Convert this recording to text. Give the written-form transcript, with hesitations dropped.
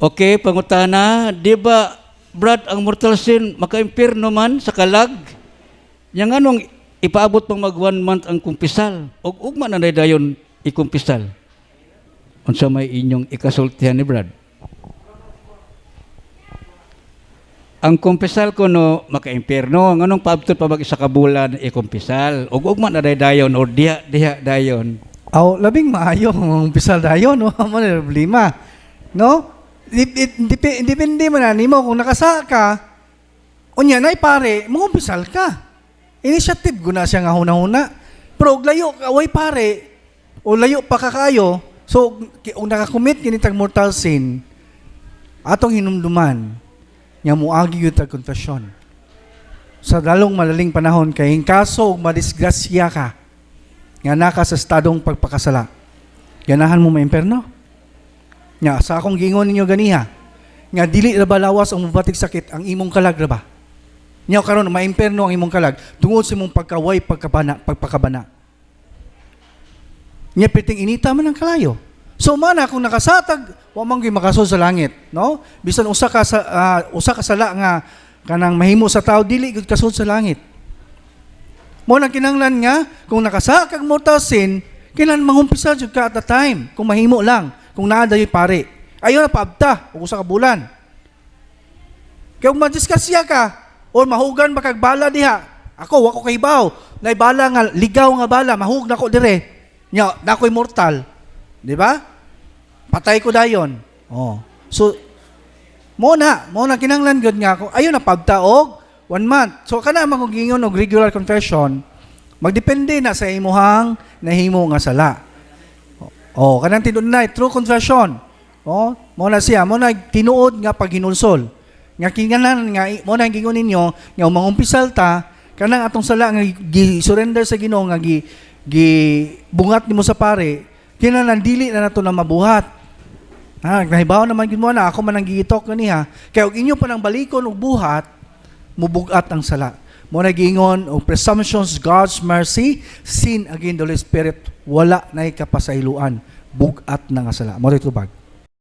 Okay, pangutana, di ba, Brad, ang mortal sin maka-impierno man sa kalag? Yang anong ipaabot pang mag one month ang kumpisal? Og ugma na dayon ikumpisal. Unsa may inyong ikasultihan ni Brad? Ang kumpisal ko no maka-impierno, nganong paabot pa mag isa ka bulan ikumpisal? Og ugma na dayon or diha diha dayon? Aw, labing maayo kung umpisal dayon, no? Mo na problema. No? Depende man na nimo kung nakasa ka. Unya nay pare, mongumpisal ka. Initiative ko na siya nga huna-huna. Pero og layo ka, way pare, o layo pa ka kayo, so kung nakakommit kini tag mortal sin, atong hinumduman nga muagi gyud tag confession. Sa lalong malaling panahon kay in kaso og madisgrasya ka nga naka sa estadong pagpakasala, ganahan mo maimperno? Nga sa akong giingon ninyo ganiha, nga dili ra ba lawas ang mubatig sakit, ang imong kalag ra ba? Nya karon maimperno ang imong kalag tungod sa imong pagkaway pagkabana, pagpakabana. Nya piting inita man ang kalayo. So mana kung nakasatag, wa man gyud makasud sa langit, no? Bisan usa ka sala nga kanang mahimo sa tao, dili gyud kasud sa langit. Mo nang kinahanglan nga kung nakasakag mortal sin, kinahanglan mangumpisal jud ka at the time kung mahimo lang, kung naa dayoy pare. Ayo na paabta og usa ka bulan. Kay kung madisgrasya ka or mahugan ba kag bala diha, ako wa ko kahibaw, nay bala nga ligaw nga bala, mahug na ko dire. Nya na ako'y mortal. Di ba? Patay ko dayon. Oh. So mo na kinahanglan gyud nga ako ayo na paabta og one month. So kana man kung giingon og regular confession, magdepende na sa imuhang nahimo nga sala. Oh, kanang tinuod na true confession. Oh, mo na siya, mo na tinuod nga paghinulsol. Nga kinahanglan nga mo na gingon ninyo nga mangumpisal ta kanang atong sala nga gi-surrender sa Ginoo nga gi gi bungat nimo sa pare, kinahanglan dili na nato na mabuhat. Ha, nahibaw naman gyud mo na ako man ang giitok ganiha. Kay og inyo pa nang balikon og buhat, mubugat ang sala. Mo na giingon og presumptions God's mercy, sin against the Holy Spirit, wala nay kapasayloan, bugat na nga sala. Mo tubag.